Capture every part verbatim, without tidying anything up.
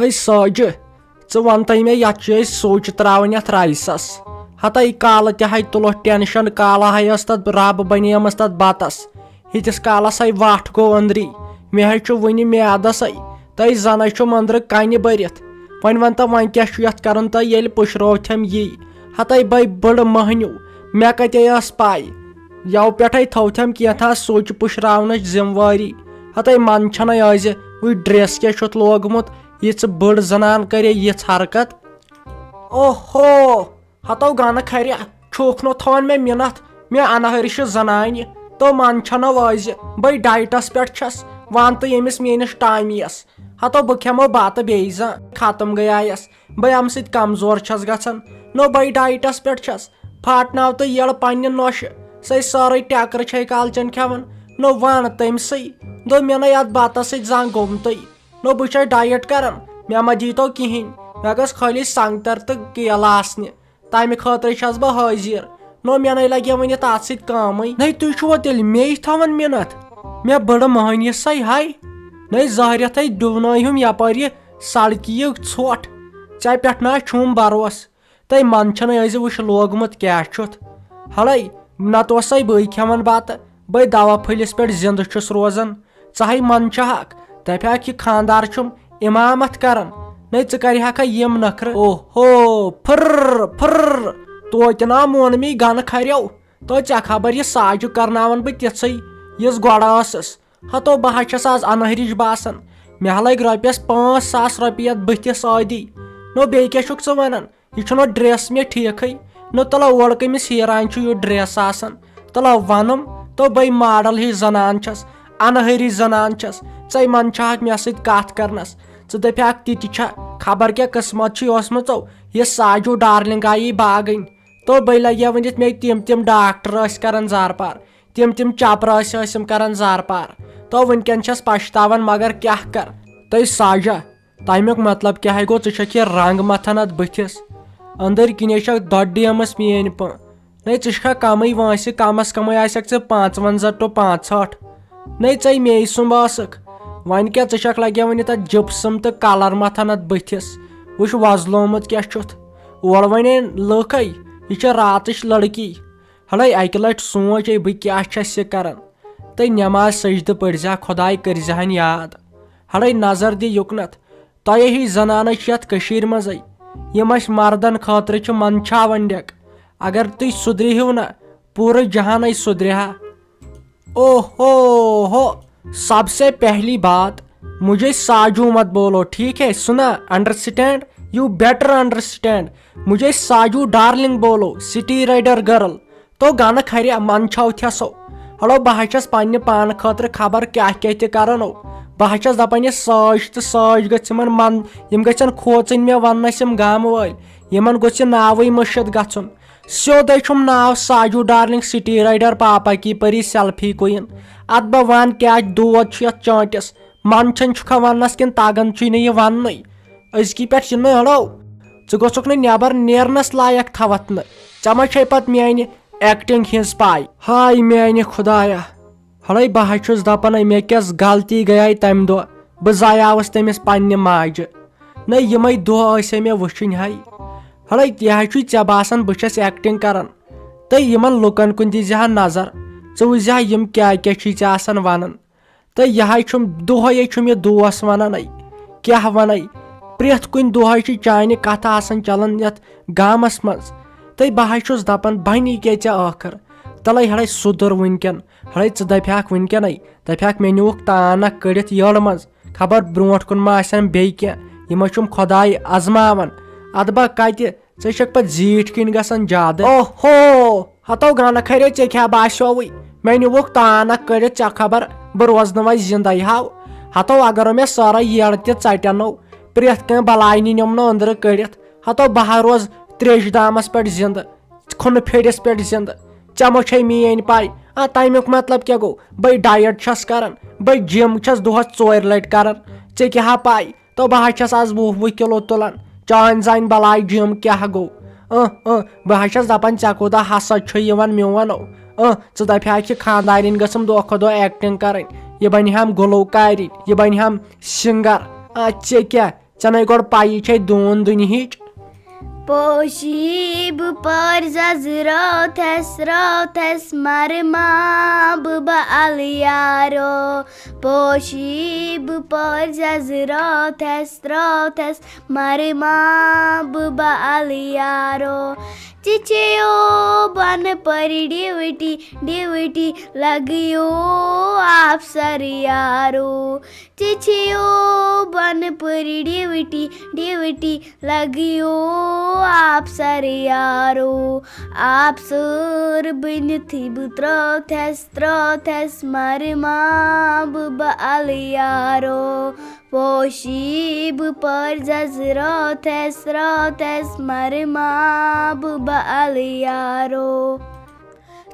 ہے ساجہِ، ژٕ وَن تَے مےٚ، یَتھ چھِ أسۍ سُچ ترٛاوٕنۍ یَتھ رایسَس۔ ہَتَے کالہٕ تہِ ہَے تُلُتھ ٹٮ۪نشَن، کالہٕ ہَے ٲس تَتھ رَب بَنیمٕژ تَتھ بَتَس۔ ییٖتِس کالَس ہَے وَٹھ گوٚو أنٛدری، مےٚ ہَے چھُ وٕنہِ میٛادَسَے، تَے زَنَے چھُم أنٛدرٕ کَنہِ بٔرِتھ۔ وۄنۍ وَن تہٕ، وۄنۍ کیٛاہ چھُ یَتھ کَرُن تَے، ییٚلہِ پُشروتھٮ۪م یی؟ ہَتَے بَے بٔڑ مۄہنیوٗ، مےٚ کَتہِ ٲس پَے؟ یَوٕ پٮ۪ٹھَے تھٲوتھٮ۪م کینٛژھا سُچ پُشراونٕچ ذِمہٕ وٲری۔ ہَتَے مَن چھَنَے ٲزِ، وٕچھ ڈرٛٮ۪س کیٛاہ چھُتھ لوگمُت، یِژھ بٔڑ زنان کرے یِژھ حرکت۔ اوہو، ہتو گنہٕ کھرِ، چھُکھ نہٕ تھاوان مےٚ مِنتھ، مےٚ انہرِ چھِ زنانہِ، تو من چھنو ٲزِ، بے ڈایٹس پٮ۪ٹھ چھس، وَن تہٕ ییٚمِس میٲنِس ٹامیس۔ ہتو بہٕ کھٮ۪مو بتہٕ بیٚیہِ زانٛہہ، ختم گٔیایس، بے امہِ سۭتۍ کمزور چھس گژھان۔ نو بے ڈایٹس پٮ۪ٹھ چھس، پھاٹناو تہٕ یٔڑ پننہِ نۄشہِ، سۄے سٲرٕے ٹٮ۪کرٕ چھے کالچن کھٮ۪وان۔ نو وَن تٔمۍ سٕے، دوٚپ مےٚ نے اتھ بتس سۭتۍ زانٛہہ گوٚمتُے۔ نو بہٕ چھَس ڈایٹ کران، مےٚ مہ دیٖتو کِہیٖنۍ، مےٚ گٔژھ خٲلی سنگتر تہٕ کیلہٕ آسنہِ، تَمہِ خٲطرَے چھَس بہٕ حٲضِر۔ نو مےٚ نے لگہِ وۄنۍ یہِ تَتھ سۭتۍ کٲمٕے۔ نے تُہۍ چھِوا تیٚلہِ مے تھاوان مِنتھ؟ مےٚ بٔڑٕ مٔہنِوِس سَے ہاے۔ نے ظٲہرِیَتھَے ڈُونٲیہُم یپٲرۍ یہِ سڑکہِ یہِ ژھۄٹھ۔ ژےٚ پٮ۪ٹھ نہ چھُم بروسہٕ۔ تہٕ من چھنہٕ أزِ وٕچھ لوگمُت کیٛاہ چھُتھ۔ ہڑے، نتہٕ اوسے بٕے کھٮ۪وان بتہٕ، بٕے دوا پھٔلِس پٮ۪ٹھ زِندٕ چھُس روزان۔ ژٕ ہے من چھہکھ، دپہِ ہاکھ یہِ خاندار چھُم امامت کران۔ نے ژٕ کرِ ہاکھا یِم نخرٕ؟ اوہو، پھر، پھر، توتہِ نا مون مے گنہٕ کھریو۔ تو ژےٚ خبر یہِ ساجہِ کرناون بہٕ تِژھٕے، یِژھ گۄڈٕ ٲسٕس۔ ہتو بہٕ ہا چھَس آز انہرِش باسان۔ مےٚ ہا لٔگۍ رۄپیَس پانٛژھ ساس رۄپیہِ یَتھ بٕتھِس ٲدی۔ نو بیٚیہِ کیٛاہ چھُکھ ژٕ وَنان؟ یہِ چھُنہٕ ڈرٛٮ۪س مےٚ ٹھیٖکھٕے۔ نو تَلہ اورٕ کٔمِس حیران چھُ یُتھ ڈرٛٮ۪س آسان۔ تَلہ وَنُم، تو بٔے ماڈل ہِش زنان چھَس، انہرِش زنان چھَس۔ ژَے من چھہکھ مےٚ سۭتۍ کَتھ کرنَس۔ ژٕ دَپیٛاکھ تہِ تہِ چھا، خبر کیٛاہ قٕسمت چھُے اوسمُت ژو، یہِ ساجو ڈارلنگ آیی باگٕنۍ۔ تو بٔے لگے ؤنِتھ مےٚ تِم تِم ڈاکٹر ٲسۍ کران زارٕ پار۔ تِم تِم چپرٕ ٲسۍ ٲسِم کران زارٕ پار۔ تو وٕنکٮ۪ن چھَس پشتاوان، مگر کیٛاہ کر؟ تہٕ ساجہ، تَمیُک مطلب کیٛاہ گوٚو؟ ژٕ چھَکھ یہِ رنٛگ مَتھان اَتھ بٕتھِس۔ أنٛدٕرۍ کِنے چھَکھ دۄدٕ ڈیمَس میٛٲنۍ پٲٹھۍ۔ نے، ژٕ چھَکھ کَمٕے وٲنٛسہِ، کَمَس کَمٕے آسٮ۪کھ ژٕ پانٛژوَنٛزاہ to پانٛژہٲٹھ۔ نے، ژَے مے سُنٛب ٲسٕکھ۔ وۄنۍ کیٛاہ، ژٕ چھَکھ لَگیومُت یہِ تَتھ جِپسَم تہٕ کَلَر مَتھان اَتھ بٕتھِس۔ وٕچھ وۄزلومُت کیٛاہ چھُتھ۔ اورٕ وَنے لُکھَے، یہِ چھےٚ راتٕچ لٔڑکی۔ ہڑے اکہِ لٹہِ سونچ، ہے بہٕ کیٛاہ چھَس یہِ کران؟ تہٕ نٮ۪ماز سجدٕ پٔرزِ ہا، خۄداے کٔرزِ ہن یاد۔ ہڑے نظر دِ یُکنتھ، تۄہے ہِش زنانہٕ چھِ یتھ کٔشیٖرِ منٛزے۔ یِم اَسہِ مردن خٲطرٕ چھِ منٛدچھاوان ڈٮ۪ک۔ اگر تُہۍ سُدرِہِو نہ، پوٗرٕ جہانٕے سُدرِ ہا۔ اوہو ہو، سب سے پہلی بات، مجھے ساجو مت بولو، ٹھیک ہے؟ سنا، انڈرسٹینڈ؟ U better understand. مجھے ساجو ڈارلنگ بولو، سٹی رائڈر گرل۔ تو گنہٕ کھرِ من چھاو تھیسو۔ ہڑو، بہٕ ہا چھَس پننہِ پانہٕ خٲطرٕ خبر کیٛاہ کیٛاہ تہِ کران او۔ بہٕ ہا چھَس دپان، یہِ ساج تہٕ ساج گٔژھ یِمن من، یِم گٔژھن کھوژٕنۍ مےٚ وننس یِم گامہٕ وٲلۍ۔ یِمن گوٚژھ یہِ ناوٕے مٔشِتھ گژھُن۔ سیوٚدے چھُم ناو ساجو ڈارلنگ سٹی رائڈر پاپا کی پری سیلفی کوئن۔ اتھ بہٕ ون کیٛاہ دود چھُ یتھ چٲنٹِس۔ من چھَن چھُکھا وننس کِنہٕ تگان چھُے نہٕ یہِ وننُے؟ أزکی پٮ۪ٹھ یِنہٕ اڑو۔ ژٕ گوٚژھُکھ نہٕ نٮ۪بر نیرنس لایق تھاوتھ نہٕ۔ ژےٚ ما چھے پتہٕ میانہِ ایکٹنگ ہٕنٛز پاے؟ ہاے میانہِ خدایا! ہڑے بہٕ ہا چھُس دپان، مےٚ کیٛاہ غلطی گٔیے تمہِ دۄہ؟ بہٕ زایاوس تٔمِس پننہِ ماجہِ۔ نہ، یِمے دۄہ ٲسے مےٚ وٕچھِنۍ ہاے۔ ہڑے تہِ ہا چھُے ژےٚ باسان بہٕ چھَس ایکٹنگ کران؟ تہٕ یِمن لُکن کُن دِزِ ہا نظر، ژٕ وٕچھزِ ہا یِم کیٛاہ کیٛاہ چھُے ژےٚ آسان ونان۔ تہٕ یہِ ہاے چھُم دۄہے چھُم یہِ دوس ونان، اے کیٛاہ ونے، پرٛٮ۪تھ کُنہِ دۄہے چھِ چانہِ کتھٕ آسان چلان یتھ گامس منٛز۔ تہٕ بہٕ ہاے چھُس دپان بنی کیٛاہ ژےٚ ٲخر؟ تلے ہڑے سُدُر وٕنکٮ۪ن، ہڑے ژٕ دپہِ ہاکھ وٕنکٮ۪نے، دپہِ ہاکھ مےٚ نیوٗکھ تان اکھ کٔڑِتھ یٔڑ منٛز، خبر برونٛٹھ کُن ما آسن بیٚیہِ کینٛہہ، یِمے چھُم خۄداے ازماوان۔ ادٕ بہ کتہِ، ژٕ چھکھ پتہٕ زیٖٹھۍ کِنۍ گژھان زیادٕ۔ اوہو، ہتو گنہٕ کھرے ژےٚ کیٛاہ باسیووُے؟ مےٚ نیوٗکھ تان اکھ کٔڑِتھ، ژےٚ خبر بہٕ روزٕ نہٕ وۄنۍ زندے ہاو۔ ہتو اگرو مےٚ سٲرے یٔڑ تہِ ژٹن نو، پرٛٮ۪تھ کینٛہہ بلاے نِنم نہٕ أنٛدرٕ کٔڑِتھ، ہتو بہٕ ہا روزٕ تریشہِ دامس پٮ۪ٹھ زندٕ، کھُنہٕ پھیٚرِس پٮ۪ٹھ زِندٕ۔ ژےٚ مہ چھے میٲنۍ پاے۔ آ، تمیُک مطلب کیٛاہ گوٚو؟ بے ڈایٹ چھَس کران، بے جم چھَس دۄہس ژورِ لٹہِ کران۔ ژےٚ کیٛاہ ہا پاے؟ تو بہٕ ہا چھَس آز وُہ وُہ کِلو تُلان۔ چٲنۍ زانہِ بلاے جم کیٛاہ گوٚو۔ اۭں، اۭں، بہٕ ہا چھَس دپان، ژےٚ کوٗتاہ حسد چھُے یِوان میون۔ اۭں، ژٕ دپہِ ہا کہِ خاندارِنۍ گٔژھٕم دۄہ کھۄتہٕ دۄہ ایکٹنگ کرٕنۍ، یہِ بنہِ ہم گلوکارِنۍ، یہِ بنہِ ہم سنگر۔ آ، ژےٚ کیٛاہ؟ ژےٚ نے گۄڈٕ پَیی چھے دوٗن دُنہِچ۔ پوشی بہٕ پٲرۍ زَزٕ راتھَس، راتھَس مَرٕ ما بہٕ بہٕ اَلہٕ یارو۔ پوشی بہٕ پٲرۍ زَزٕ راتھَس، راتھَس مَرٕ ما بہٕ بہٕ اَلہٕ یارو۔ ژٕ چھیو بۄنہٕ پٔرۍ ڈیوٹی، ڈیوٹی لَگیو آفسر یارو۔ ژٕ چھیو بۄنہٕ پٔرۍ ڈیوٹی، ڈیوٹی لَگیو آفسر یارو۔ آفسر بٔنِتھٕے بہٕ ترٛوتھَس، ترٛوتھَس مَرٕ ما بہٕ بہٕ اَلہٕ یارو۔ پوشی بہٕ پٲرۍ زَزٕ راتھَس، راتھَس مَرٕ ما بہٕ بہٕ اَلہٕ یارو۔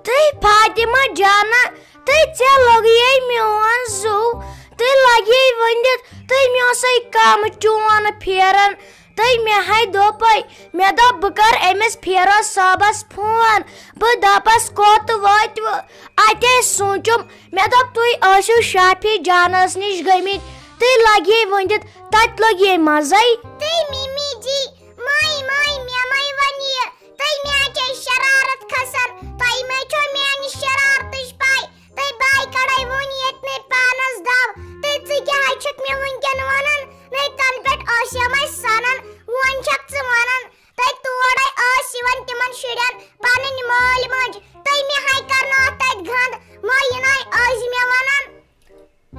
تُہۍ فاطمہ جانہ، تُہۍ ژےٚ لوٚگیے میون زُو، تُہۍ لَگیے ؤنِتھ، تُہۍ مےٚ اوسَے کَم چون پھیران، تُہۍ مےٚ ہَے دوٚپَے، مےٚ دوٚپ بہٕ کَرٕ أمِس فیروز صٲبَس فون، بہٕ دَپَس کوٚت وٲتِوٕ؟ اَتے سوٗنٛچُم، مےٚ دوٚپ تُہۍ ٲسِو شافی جانَس نِش گٔمٕتۍ، تُہۍ لَگیے ؤنِتھ، تَتہِ لوٚگیے مَزَے۔ تُہۍ مِمی جی، ماے ماے، مےٚ مَے وَن یہِ، تُہۍ مےٚ چھے شرارت کھسان، تۄہہِ مَے چھو میٛانہِ شرارتٕچ پَے، تُہۍ بایہِ کَڑَے وُنہِ ییٚتہِ نَے پانَس دَب، تُہۍ ژٕ کیٛاہ حظ چھُکھ مےٚ وٕنکٮ۪ن وَنان؟ نَے تَنہٕ پٮ۪ٹھ ٲسِم أسۍ سَنان، وۄنۍ چھَکھ ژٕ وَنان، تُہۍ تورَے ٲسۍ یِوان تِمَن شُرٮ۪ن پَنٕنۍ مٲلۍ مٲج، تُہۍ مےٚ ہَے کَرنٲوٕکھ تَتہِ گَنٛد، مٲیِن ہَے ٲسۍ مےٚ وَنان۔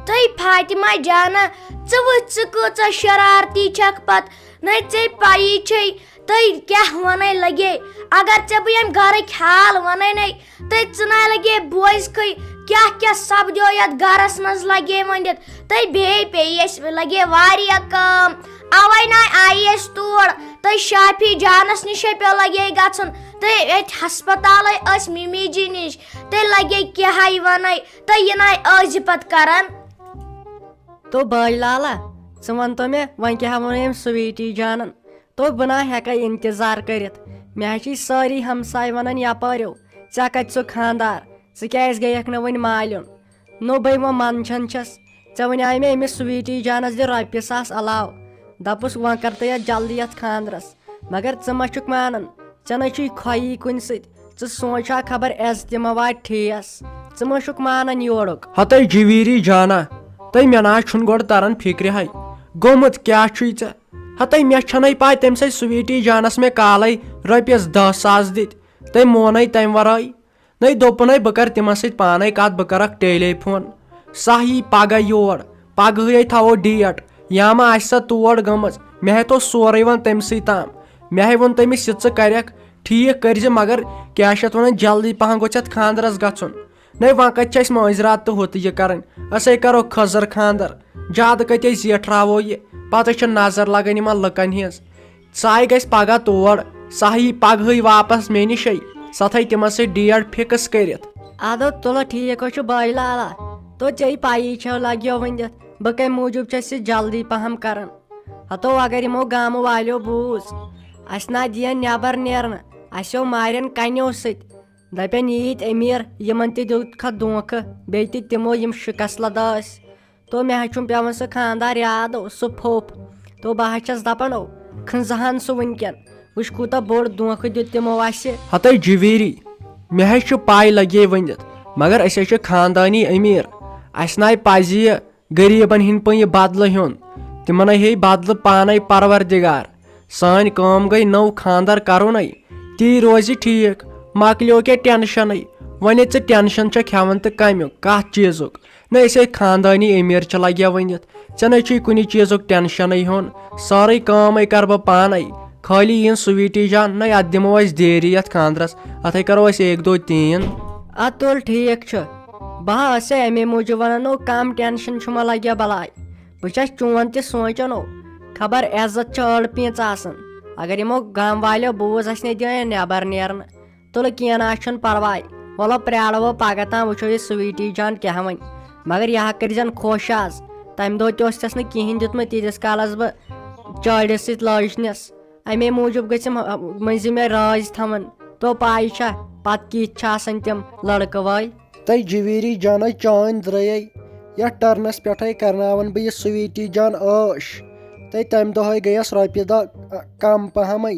تُہۍ فاطمہ جانہ، ژٕ وٕچھ ژٕ کۭژاہ شرارتی چھَکھ پَتہٕ، نَے ژےٚ پَیی چھے تُہۍ کیٛاہ وَنَے لَگے۔ اگر ژےٚ بہٕ ییٚمہِ گَرٕکۍ حال وَنَے نَے، تُہۍ ژٕ نَے لَگے بوزکھٕے کیٛاہ کیٛاہ سَپدیو یَتھ گَرَس منٛز لَگے ؤنِتھ۔ تُہۍ بیٚیہِ پیٚیہِ اَسہِ لَگے واریاہ کٲم، اَوَے نَے آیی أسۍ تور۔ تُہۍ شافی جانَس نِشے پیوٚو لَگے گژھُن، تُہۍ أتھۍ ہسپتالَے ٲسۍ مِمی جی نِش، تُہۍ لَگے کیٛاہ ہَے وَنَے۔ تہٕ یہِ نَے ٲسۍ زِ پَتہٕ کَران۔ تو بٲے لالا، ژٕ وَن تو مےٚ، وۄنۍ کیٛاہ وَنو أمۍ سویٖٹی جانَن؟ تو بہٕ نہ ہٮ۪کَے اِنتظار کٔرِتھ۔ مےٚ حظ چھِ سٲری ہمساے وَنان یَپٲرِو، ژےٚ کَتہِ سُہ خانٛدار؟ ژٕ کیٛازِ گٔیَکھ نہٕ وٕنہِ مالیُن؟ نوٚبٕے وۄنۍ منٛدچھان چھَس۔ ژےٚ وَنیٛاے مےٚ أمِس سویٖٹی جانَس دِ رۄپیہِ ساس علاوٕ۔ دَپُس وۄنۍ کَر تہٕ یَتھ جلدی یَتھ خانٛدرَس۔ مگر ژٕ ما چھُکھ مانان؟ ژےٚ نَے چھُے کھۄیی کُنہِ سۭتۍ۔ ژٕ سونٛچ ہا خبر عزتہِ ما واتہِ ٹھیس۔ ژٕ ما چھُکھ مانان یورُک؟ ہتے جویری جانا، تہٕ مےٚ نہ حظ چھُنہٕ گۄڈٕ تران فکرِ ہاے، گوٚمُت کیٛاہ چھُے ژےٚ؟ ہتے مےٚ چھَنَے پاے تٔمۍ سٕے سویٖٹی جانَس مےٚ کالَے رۄپیَس دَہ ساس دِتۍ، تٔمۍ مونَے تَمہِ وَرٲے۔ نَے دوٚپُن ہے بہٕ کَرٕ تِمَن سۭتۍ پانَے کَتھ، بہٕ کَرَکھ ٹیلی فون۔ سۄ یی پَگاہ یور، پَگہٕے تھاوو ڈیٹ، یا ما آسہِ سۄ تور گٔمٕژ۔ مےٚ ہے توٚو سورُے وۄنۍ تٔمۍ سٕے تام۔ مےٚ ہے ووٚن تٔمِس یہِ ژٕ کَرٮ۪کھ ٹھیٖک کٔرۍ زِ، مگر کیٛاہ چھِ اَتھ وَنان، جلدی پَہَم گوٚژھ اَتھ خانٛدرَس گژھُن۔ نَے وۄنۍ کَتہِ چھِ اَسہِ مٲنٛزِ راتھ تہٕ ہُتہٕ یہِ کَرٕنۍ؟ أسۍ ہے کَرو خٔزٕر خانٛدر، زیادٕ کَتہِ أسۍ زیٹھراوو یہِ؟ پَتہٕ چھِ نظر لَگان یِمَن لُکَن ہِنٛز۔ سۄ ہَے گژھِ پَگاہ تور، سۄ ہَے یی پَگہٕے واپَس مےٚ نِشَے۔ سۄ تھَے تِمَن سۭتۍ ڈیٹ فِکٕس کٔرِتھ۔ اَدٕ تُلہٕ ٹھیٖک حظ چھُ بٲے لالا، تو ژےٚ پَیی چھَو لَگیو ؤنِتھ بہٕ کَمہِ موٗجوٗب چھَس یہِ جلدی پَہَم کَران۔ ہَتو اگر یِمو گامہٕ والیو بوٗز، اَسہِ نہ دِیَن نٮ۪بَر نیرنہٕ، اَسیو مارٮ۪ن کَنیو سۭتۍ۔ دَپن ییٖتۍ أمیٖر، یِمن تہِ دیُت کھا دھونٛکھٕ، بیٚیہِ تہِ تِمو یِم شِکس لدٲسۍ۔ تو مےٚ حظ چھُم پٮ۪وان سُہ خانٛدار یاد، سُہ پھوٚپ۔ تو بہٕ حظ چھَس دَپان، او، کھنٛزٕہن سُہ وٕنۍکٮ۪ن۔ وٕچھ کوٗتاہ بوٚڑ دھونٛکھٕ دیُت تِمو اَسہِ۔ ہتے جویری، مےٚ حظ چھُ پَے لگے ؤنِتھ، مگر أسۍ حظ چھِ خاندٲنی أمیٖر۔ اَسہِ نَے پَزِ یہِ غریٖبن ہٕنٛدۍ پٲٹھۍ یہِ بدلہٕ ہیوٚن۔ تِمن ہے بدلہٕ پانے پروردگار۔ سٲنۍ کٲم گٔے نٔو خاندر کرُنے۔ تی روزِ ٹھیٖک، مۄکلیو کینٛہہ ٹینشنٕے۔ وۄنۍ ژٕ ٹینشن چھکھ ہٮ۪وان تہٕ کمیُک، کتھ چیٖزُک؟ نہ أسۍ ہے خاندٲنی أمیٖر چھِ لگیا ؤنِتھ۔ ژےٚ نَے چھُے کُنہِ چیٖزُک ٹینشنٕے ہیوٚن۔ سٲرٕے کٲمے کرٕ بہٕ پانے۔ خٲلی یِن سویٖٹی جان، نَے اتھ دِمو أسۍ دیری یتھ خاندرس۔ اتھے کرو أسۍ ایک دو تین۔ اتھ تُل ٹھیٖک چھُ۔ بہٕ ہا ٲسے امے موٗجوٗب ونان، نو کم ٹینشن چھُ مہ لگیا بلاے۔ بہٕ چھَس چون تہِ سونٛچان، او، خبر عزت چھِ أڑ پیٖنٛژ آسان۔ اگر یِمو گام والیو بوٗز، اَسہِ نے دِیان نٮ۪بر نیرنہٕ۔ تُلہٕ کینٛہہ نہ حظ چھُنہٕ پرواے۔ وَلہٕ پرٛارو پگاہ تام، وٕچھو یہِ سویٖٹی جان کیٛاہ وَنہِ۔ مگر یہِ ہا کٔرۍزٮ۪ن خۄش آز۔ تَمہِ دۄہ تہِ اوس تَس نہٕ کِہیٖنۍ دیُتمُت، تیٖتِس کالس بہٕ چٲڑِس سۭتۍ لٲجنَس۔ اَمے موٗجوٗب گٔژھِم، ٲ، مٔنٛزِم مےٚ رٲزۍ تھاوٕنۍ۔ تو پَے چھا، پَتہٕ کِتھۍ چھِ آسان تِم لڑکہٕ وٲلۍ۔ تَے جویری جانَے چٲنۍ درٛٲے یَتھ ٹرنَس پٮ۪ٹھَے کرناوَن بہٕ یہِ سویٖٹی جان عٲش۔ تہٕ تَمہِ دۄہَے گٔیَس رۄپیہِ دَہ کَم پَہمَے۔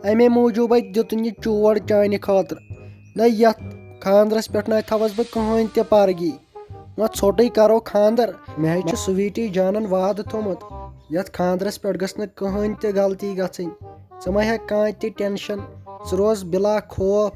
اَمے موٗجوٗبَے دیُتُن یہِ چور چانہِ خٲطرٕ۔ نہ، یَتھ خانٛدرَس پٮ۪ٹھ نہ تھاوَس بہٕ کٕہٕنۍ تہِ پَرگی۔ وۄنۍ ژھوٚٹٕے کَرو خانٛدر۔ مےٚ ہے چھُ سُویٖٹی جانَن وعدٕ تھوٚمُت، یَتھ خانٛدرَس پٮ۪ٹھ گٔژھ نہٕ کٕہٕنۍ تہِ غلطی گژھٕنۍ۔ ژٕ مہ ہےٚ کانٛہہ تہِ ٹٮ۪نشَن، ژٕ روز بِلا خوف۔